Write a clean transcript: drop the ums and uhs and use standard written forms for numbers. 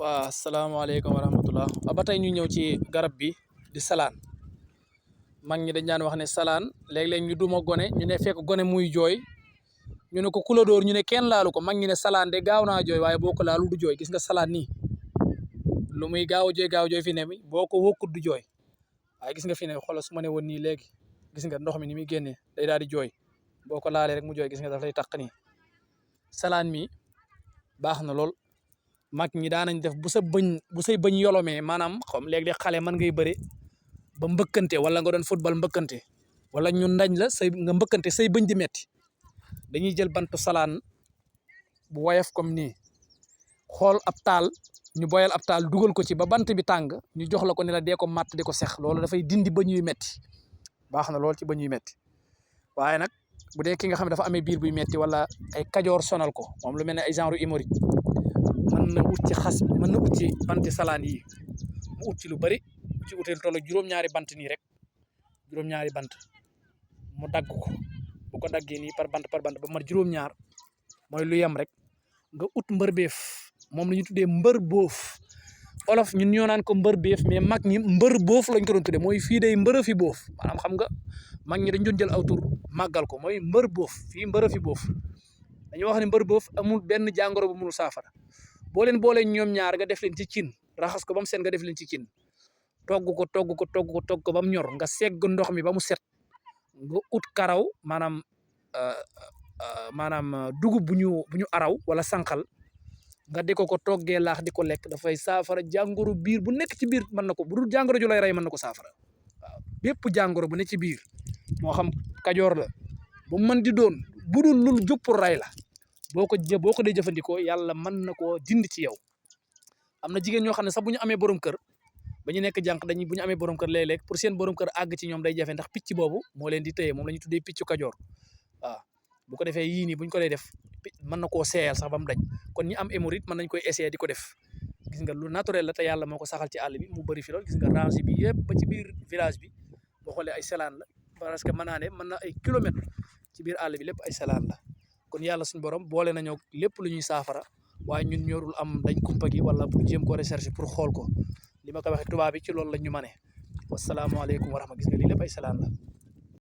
waa asalaamaaleykum wa rahmatullah ba tey ñu ñëw ci garab bi di salaan mag ñi dañ daan wax ne salaan léeg-léeg ñu duma gone ñu ne fekk gone muy jooy ñu ne ko kula door ñu ne kenn laalu ko mag ñi ne salaan de gaaw naa jooy waaye boo ko laalu du jooy gis nga salaan nii lu muy gaaw a jooy fi ne mi boo ko wokkut du jooy waaye gis nga fi ne xoolal su ma ne woon nii léegi gis nga ndox mi ni muy génnee day daal di jooy boo ko laalee rek mu jooy gis nga daf lay taq nii salaan mi baax na lool mag ñi daanañ def bu say bëñ yolomee maanaam xam léegi xale man ngay bëre ba mbëkkante wala nga doon football mbëkkante wala ñu ndañ la nga mbëkkante say bëñ di metti dañuy jël bantu salaan bu woyof comme nii xool ab taal ñu boyal ab taal dugal ko ci ba bant bi tàng ñu jox la ko ne la dee ko matt di ko sex loolu dafay dindi bëñ yuy metti baax na lool ci bëñ yuy metti waaye nag bu dee ki nga xam ne dafa amee biir buy metti wala ay kajoor sonal ko moom lu mel ne ay genre hémorroïde mën na ut ci mën na ut ci banti salaan yi mu ut ci lu bari ci uteel tollu juróom-ñaari bant nii rek juróom-ñaari bant mu dagg ko bu ko daggee nii par bant ba mat juróom-ñaar mooy lu yem rek nga ut mbër beef moom la ñu tuddee mbër boof olof ñun ñoo naan ko mbër beef mais mag ñi mbër boof lañ ko doon tuddee mooy fii day mbër fi boof maanaam xam nga mag ñi dañ doon jël aw tur màggal ko mooy mbër boof fii mbër fi boof dañuy wax ne mbër boof amul benn jàngoro bu mënul saafara boo leen boolee ñoom ñaar nga def leen ci cin raxas ko ba mu set nga def leen ci cin togg ko ba mu ñor nga segg ndox mi ba mu set nga ut karaw maanaam dugub bu ñu araw wala sànqal nga di ko toggee laax di ko lekk dafay saafara jàngoro biir bu nekk ci biir mën na ko bu dul jàngoro ju lay rey mën na ko saafara waaw bépp jàngoro bu nekk ci biir moo xam kajoor la bu mën di doon bu dul lul jóg pour rey la boo ko dee jëfandikoo yàlla mën na koo dindi ci yow am na jigéen ñoo xam ne sax bu ñu amee borom kër ba ñu nekk jànq bu ñu amee borom kër léeg-léeg pour seen borom kër àgg ci ñoom day jafe ndax picc boobu moo leen di téye moom la ñu tuddee piccu kajoor waaw bu ko defee yii nii bu ñu ko lay def mën na koo seeyal sax ba mu dañ kon ñi am hémorroïde mën nañ koy essayer di ko def gis nga lu naturel la te yàlla moo ko saxal ci àll bi mu bëri fi lool gis nga range bi yëpp ba ci biir village bi boo xoolee ay salaan la parce que mën naa ne mën na ay kilomètres ci biir àll bi lépp ay salaan la kon yàlla suñu borom boole nañoo lépp lu ñuy saafara waaye ñun ñorul am dañ kumpa gi wala pour jéem ko recherche pour xool ko li ma ko waxee tubaab bi ci loolu la ñu mane wasalaamaaleykum wa rahmatulah gis nga lii lépp ay salaan la